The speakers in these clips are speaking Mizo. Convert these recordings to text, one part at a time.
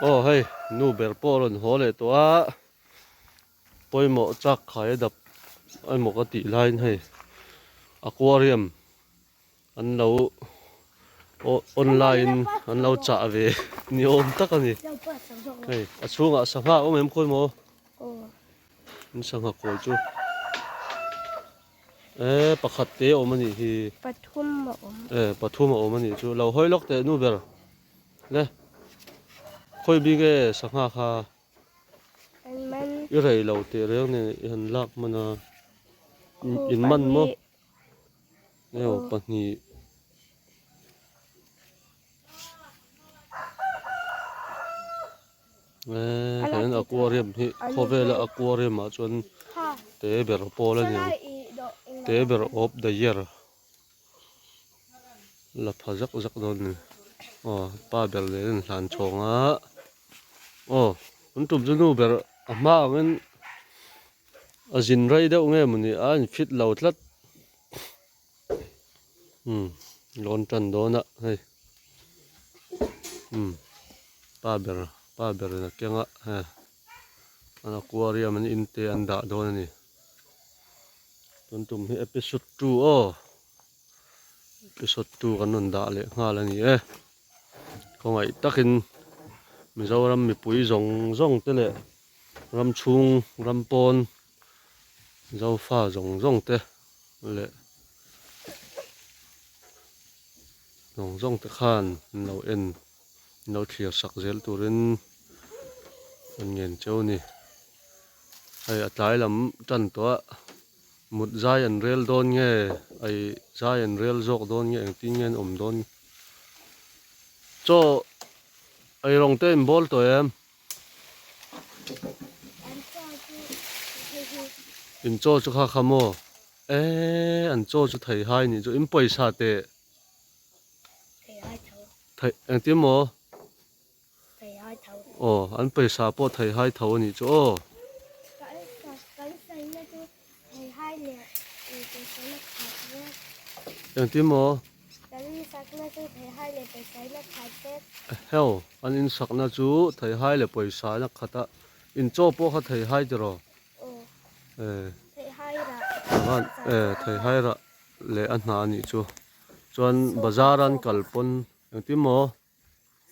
Aw hei nu ber pawh a rawn haw leh tawh a, pawimawh chak khai a dap emaw ka tih laiin hei aquarium an lo online an lo chah ve ni awm tak a ni. Hei a chhungah sangha a awm em khawi maw? An sangha kawi chu e pakhat te a awm a nih hi. Pathum a awm. E pathum a awm a nih chu lo hawi lawk teh nu ber. Le khawi bik e sangha kha i rei lo teh reng nen i han lak hman a in man maw eo pahnih. Eee aquarium hi khawvela aquarium ah chuan te ber pawl a ni ang te ber of the year. La pha zak zak dawn a ni aw pa ber leh a inhlan chhawng a aw an tum chu nu ber a hma angin a zin rei deuh nge mawni a in fit lo tlat umm lawn tan dawn a hei umm pa ber pa ber in a keng a he an aquarium an in te an dah dawn a ni. Tun tum hi episode 2 aw episode 2 kan rawn dah leh nghal a ni e khawngaih takin Mizoram mipui zawng zawng te leh ram chhung ram pawn Zofa zawng zawng te leh zawng zawng te khan an lo en an lo thlir sak zel turin an ngen cheu a ni. Hei a tlai lam tan tawh a, mut zai an rel dawn nge, ei zai an rel zawk dawn nge engtin nge an awm dawn. Chaw ei rawng te in bawl tawh em? In chaw chu kha kha maw? Eee an chaw chu thei hai nih chu in pawisa teh. Thei engtin maw? Aw, an pawisa pawh theihai tho a nih chu aw. Engtin maw? Heo, an insakna chu theihai leh pawisa in a khat a, in chaw pawh kha theihai tiraw? E, theihai rah leh a hna a nih chu. Chuan bazar an kal pawn engtin maw?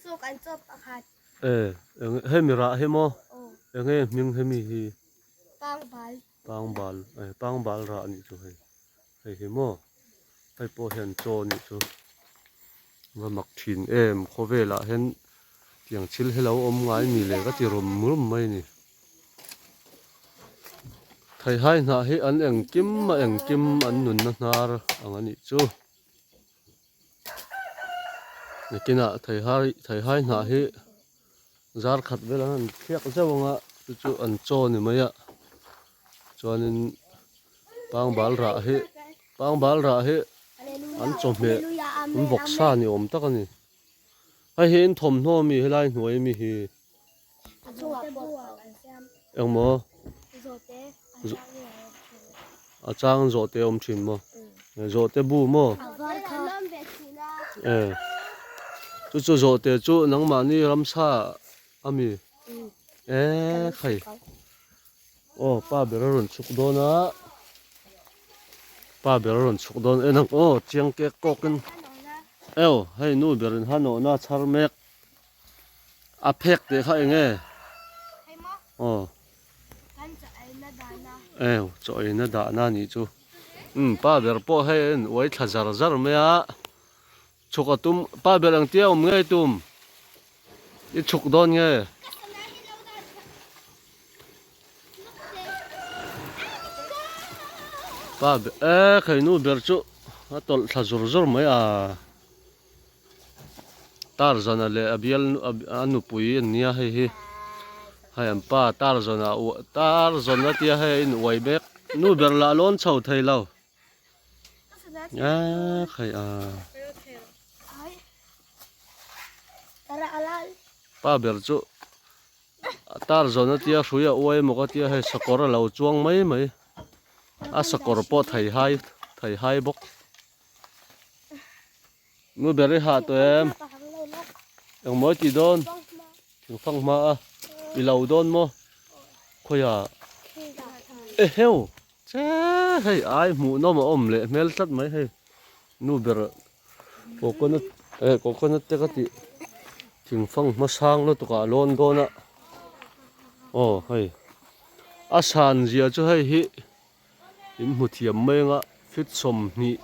Sawk an chaw pakhat. E, eng hemi rah hi maw? Aw. Enge hming hemi hi? Pangbal. Pangbal, e pangbal rah anih chu hei. Hei hi maw? Hei pawh hian chaw anih chu. Va mak thin em, khawvelah hian tiang thil hi lo awm ngai mi le ka ti rum rum mai a ni. Theihai hnah hi an engkim a engkim an nunna hnar ang anih chu. Nakinah theihai theihai hnah hi zar khat vel an han thliak zeuh ang a chu chu an chaw a ni mai a chuanin pangbal rah hi pangbal rah hi an chawhmeh an vawksa ni awm tak a ni hei hi in thawmhnaw ami helai hnuai ami hi engmaw a chang zawhte a awm thin maw zawhte bu maw e chu chu zawhte chu nangmahni ramsa ami e khai aw pa ber a rawn chhuk dawn a pa ber a rawn chhuk dawn en ang aw chiang kek kawk in eo hei nu ber in hanawhna chhar mek. A phek teh kha eng nge? Aw. Eo, chaw eina dahna a nih chu. Umm, pa ber pawh hei a in uai thla zar zar mai a. Chhuk a tum, pa ber engtia awm ngei tum? I chhuk dawn nge? Pa ber, e khei nu ber chu a tawlh thla zur zur mai a. Tarzana leh a bial a nupui an nia hei hi hei an pa Tarzana Tarzana tia hei a in uai mek nu ber lah lawn chho thei lo eee khai a pa ber chu Tarzana tia hrui a uai emaw ka tia hei sakawr a lo chuang mai mai a sakawr pawh thei hai thei hai bawk. Nu ber i hah tawh em? Engmaw i tih dawn? Thingfang hma a i lo dawn maw? Khawiah eheu che hei ai hmuhnawm a awm leh hmel tlat mai hei nu ber coconut eh coconut te ka tih thingfang hma sang lutuk ah a lawn dawn a aw hei a san zia chu hei hi in hmu thiam mai anga feet sawmhnih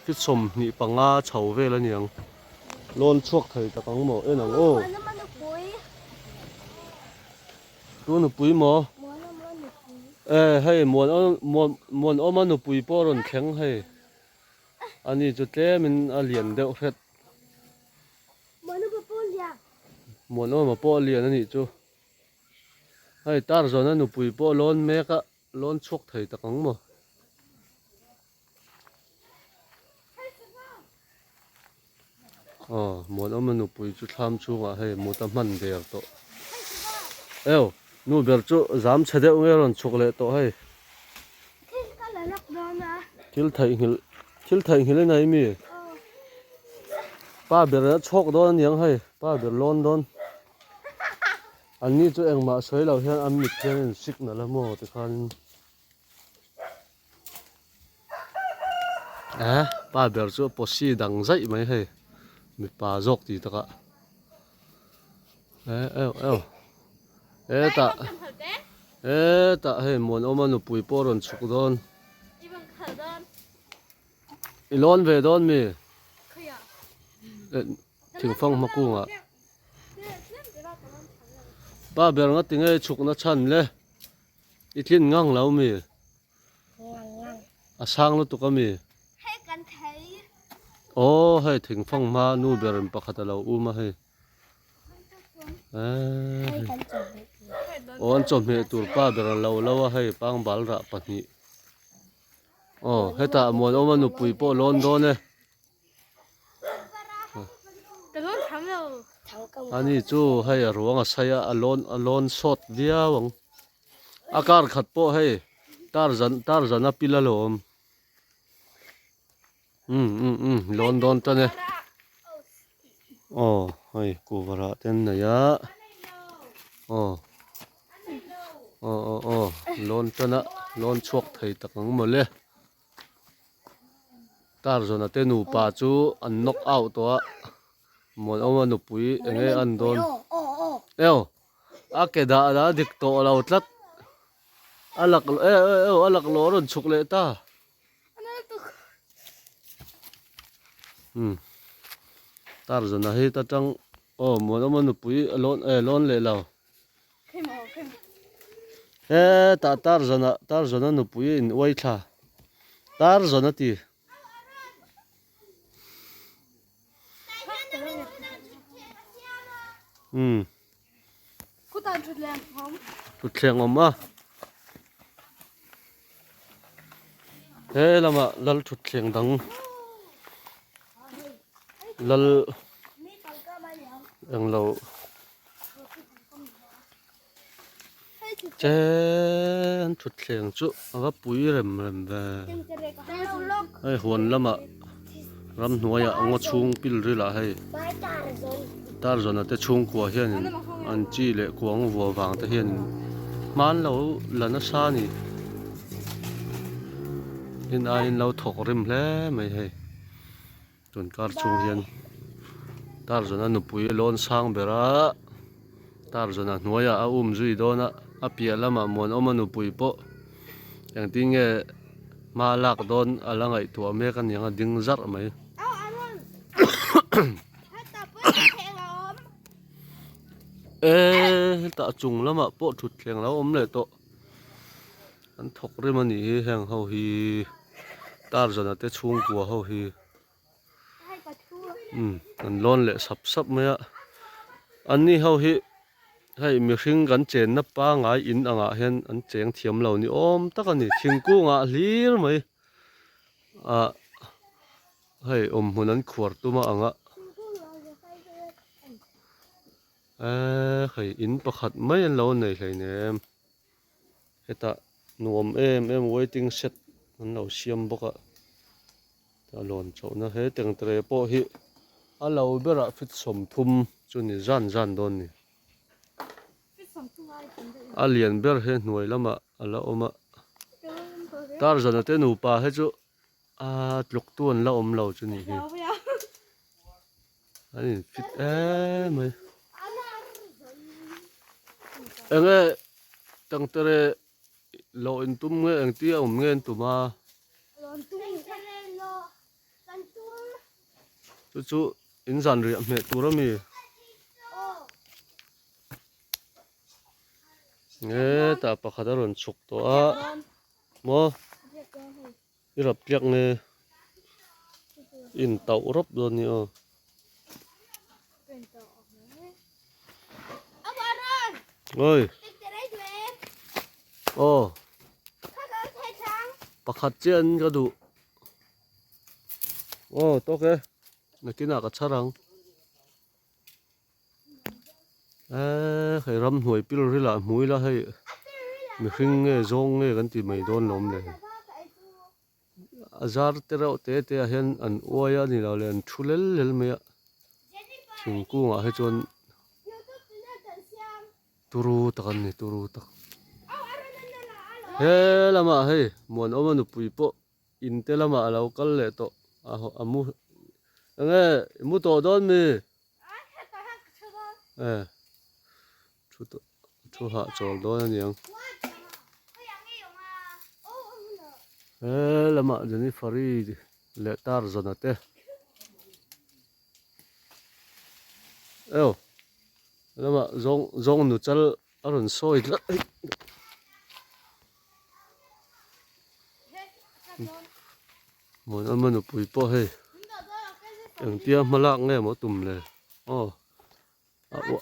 feet sawmhnih panga chho vel a niang lawn chhuak thei tak ang maw en ang aw tu nupui maw e hei muan muan muanawma nupui pawh a rawn thleng hei ani chu tlemin a lian deuh hret muanawma pawh a lian a nih chu hei tar zawna nupui pawh a lawn mek a. Lawn chhuak thei tak ang maw? Aw, Muanawma nupui chu thlam chhungah hei mut a hman der tawh. Eo, nu ber chu zam chhe deuh nge rawn chhuk leh tawh hei. Thil ka la lak dawn a. Thil theihnghilh, thil theihnghilh in a mi? Pa ber a chhawk dawn aniang hei, pa ber lawn dawn. An ni chu engmah sawi lo hian an mit hian in signal a maw tikhanin eh pa ber chu posi dang zaih mai hei mipa zawk tih takah eh eu eu hetah hetah hei Muanawma nupui pawh a rawn chhuk dawn i lawn ve dawn mi thingfang hma kungah. Pa ber nga tinge i chhukna chhan le i tlin ngang lo mi a sang lutuk a mi aw hei thingfang hma nu ber in pakhat a lo um a hei eee aw an chawhmeh tur pa ber a lo lo a hei pangbal rah pahnih aw hetah Muanawma nupui pawh a lawn dawn e. Ani chu hei a ruang a sai a a lawn a lawn sawt viau ang a kar khat pawh hei tar zan tar zan a pil alawm umm umm umm lawn dawn tan e aw hei kuvarah te an nei a aw aw aw aw lawn tan a lawn chhuak thei tak ang mawle. Tarzana te nupa chu an knock out tawh a, Muanawma nupui eng nge an dawn? Eo, a ke dah dah a dik tawh lo tlat, a lak e eo a lak lawh a rawn chhuk leh ta. Umm Tarzana hi ta tang aw Muanawma nupui a lawn e lawn leh lo. Hetah Tarzana Tarzana nupui a in uai thla Tarzan a ti. Umm Thutthleng awm a he lamah lal thutthleng dang lal englo. Che an thutthleng chu a va pui rem rem ve hei huan lamah ramhnuaiah ngaw chhung pil rilah hei Tarzana te chhungkua hianin an chi leh kuang vua vang te hianin hman lo la nasa a ni tin aiin lo thawk rim hle mai hei. Tun kar chhung hian Tarzana nupui a lawn sang ber a, Tarzana hnuaiah a um zui dawn a, a piah lamah Muanawma nupui pawh engtin nge hma lak dawn a la ngaihtuah mek a niang a ding zarh mai. Eee hetah chung lamah pawh thutthleng lo awm leh tawh. An thawk rem a nih hi heng ho hi Tarzana te chhungkua ho hi umm an lawn leh sap sap mai a an ni ho hi hei mihring kan chenna pangai in angah hian an cheng thiam lo ni awm tak a ni thingkung ah hlir mai ah hei awmhmun an khuar tum a ang a. Eee hei in pakhat mai an lo nei hleinem hetah nuam em em waiting shed an lo siam bawk a a lawn chhohna he tengtere pawh hi a lo berah feet 30 chu ni zan zan dawn a ni. A lian ber hi hnuai lamah a la awm a. Tarzan a te nupa hi chu aa tluk tu an la awm lo chu ni hi. An in fit em mai. Enge tangtere loh in tum nge engtia awm nge an tum a. Chu chu in zan riah hmeh tur a mi. Nge tah pakhat a rawn chhuk tawh a maw i rap tliak nge in tauh rawp dawn ni aw. Oi aw pakhat chiah an ka duh aw tawk e nakinah ka chhar ang. Eee hei ramhnuai pil ril ah hmu ila hei mihring nge zawng nge kan ti mai dawn lo awm le a zar te reuh te te ah hian an uai a ni lo le an thu lel lel mai a thingkung ah hi chuan turu tak an ni turu tak he lamah hei Muanawma nupui pawh In te lamah a lo kal leh tawh a a mu enge i mu tawh dawn mi? E thu tawh thu hah chawl dawn a niang. He lamah Jennifer-i leh Tarzan-a te eo lamah zawng zawng nu chal a rawn sawi tlat a Muanawma nupui pawh hei engtia hma lak nge maw tum le aw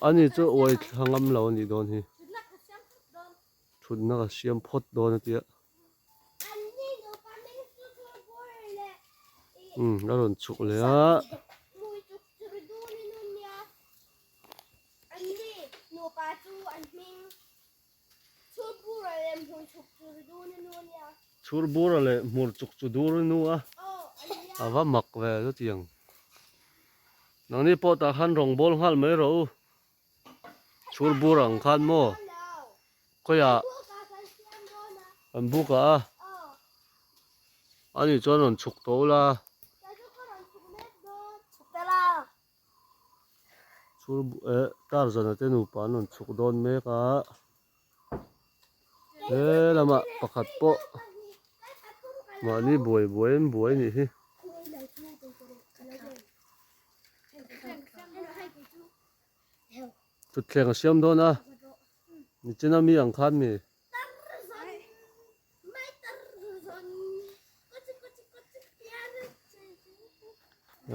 ani chu uai thla ngam lo anih dawn hi thutna ka siam phawt dawn a tia umm a rawn chhuk leh a. Chhurbura leh hmur chuk chu dur i nu a, a va mak ve chutiang. Nangni pawh tah khan rawng bawl nghal mai rawh u, chhurbura ang khan maw? Khawiah kan buk ah a, ani chuan rawn chhuk tawh ula. Chhur eh Tarzan-a te nupa an rawn chhuk dawn mek a he lamah pakhat pawh mahni buai buai an buai anih hi. Thutthleng a siam dawn a nichina mi ang khan mi.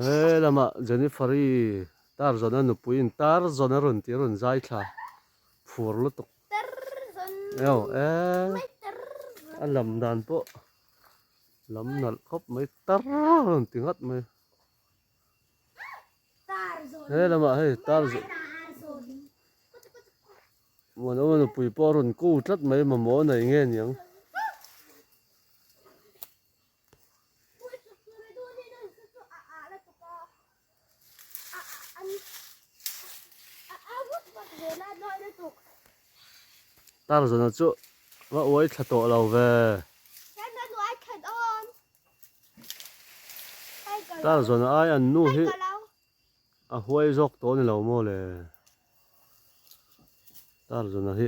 He lamah Jennifer-i Tarzan-a nupuiin Tarzan a rawn tih a rawn zai thla phur lutuk eo e a lam dan pawh lam nalh khawp mai tar a rawn ti ngat mai he lamah hei Tarzan Muanawma nupui pawh a rawn ko tlat mai mamawh a nei nge niang. Tarzana chu va uai thla tawh lo ve. Tarzana ai an nu hi a huai zawk tawh a ni lo maw le. Tarzana hi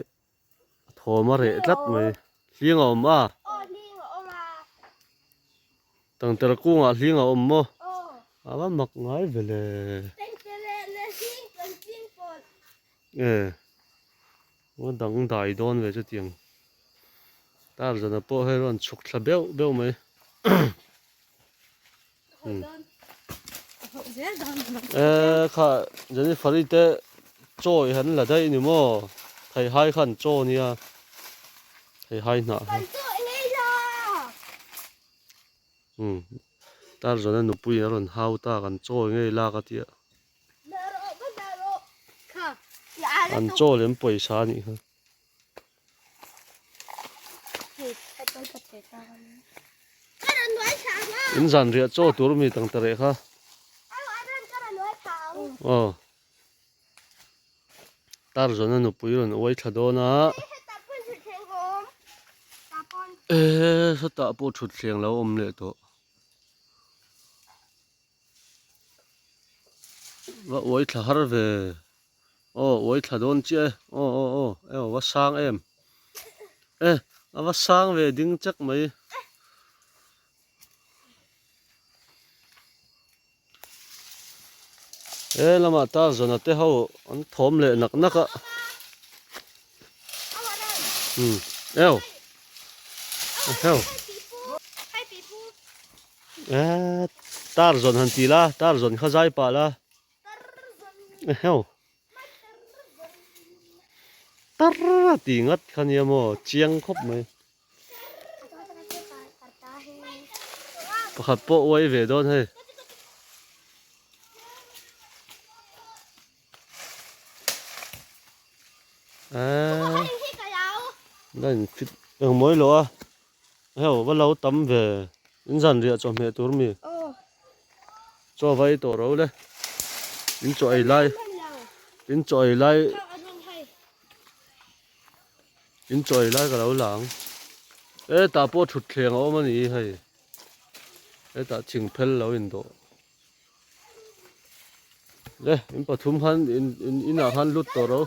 a thawm a reh tlat mai hling a awm a tangtara kungah hling a awm maw a va mak ngai ve le e a dang dai dawn ve chutiang Tarzana pawh hei rawn chhuk thla beuh beuh mai. Eee kha Jennifer-i te chaw i han la daih ni maw theihai khan chaw nia theihai hnah kha umm Tarzana nupui a rawn hau ta kan chaw ngei lak a tia an chaw lem pawisa a nih kha. In zan riah chaw tur mi tang ta reh kha. Aw. Tarzan-a nupui rawn uai thla dawn a. Eee sawtah pawh thutthleng lo awm leh tawh. Va uai thla har ve. Aw uai thla dawn chiah e. Aw aw aw aw va sang em. E a va sang ve ding chek mai. He lamah Tarzan-a te ho an thawm leh nak nak a. Umm eo eo eh Tarzan han ti la Tarzan kha zai pah la eo tar a ti ngat kha nia maw chiang khawp mai. Pakhat pawh uai ve dawn hei. Eee la in fit eng mawi lo a heo va lo tam ve in zan riah chawhmeh tur mi chaw vai tawh ro le in chaw ei lai in chaw ei lai In chaw ei lai ka lo la ang. Hetah pawh thutthleng a awm a ni hei. Hetah thing phel lo in dawh. Le in pathum khan in in inah khan lut tawh ro.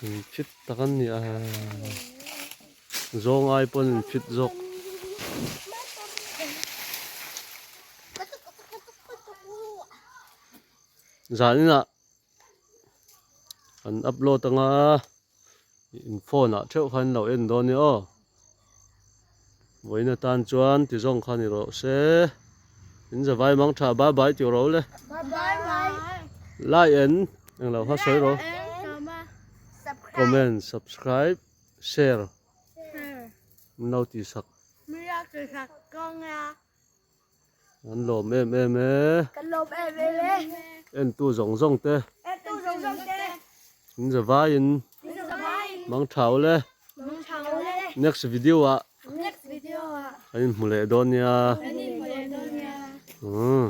In fit tak an ni a zawng ai pawn in fit zawk. Zan inah an upload anga in phone ah theuh khan lo en dawn nia aw. Vawiin atan chuan ti zawng kha ni rawh se. In zavai mang tha bye bye tih ro le. Like and englo kha sawi rawh. Comment, subscribe, share min lo tih sak. An lawm em em e. Kan lawm em em e. Entu zawng zawng te. Entu zawng zawng te. In zavaiin. In zavaiin. Mang tha u le. Mang tha u le. Next video ah. Next video ah. Kan inhmu leh dawn nia. Kan inhmu leh dawn nia. Umm.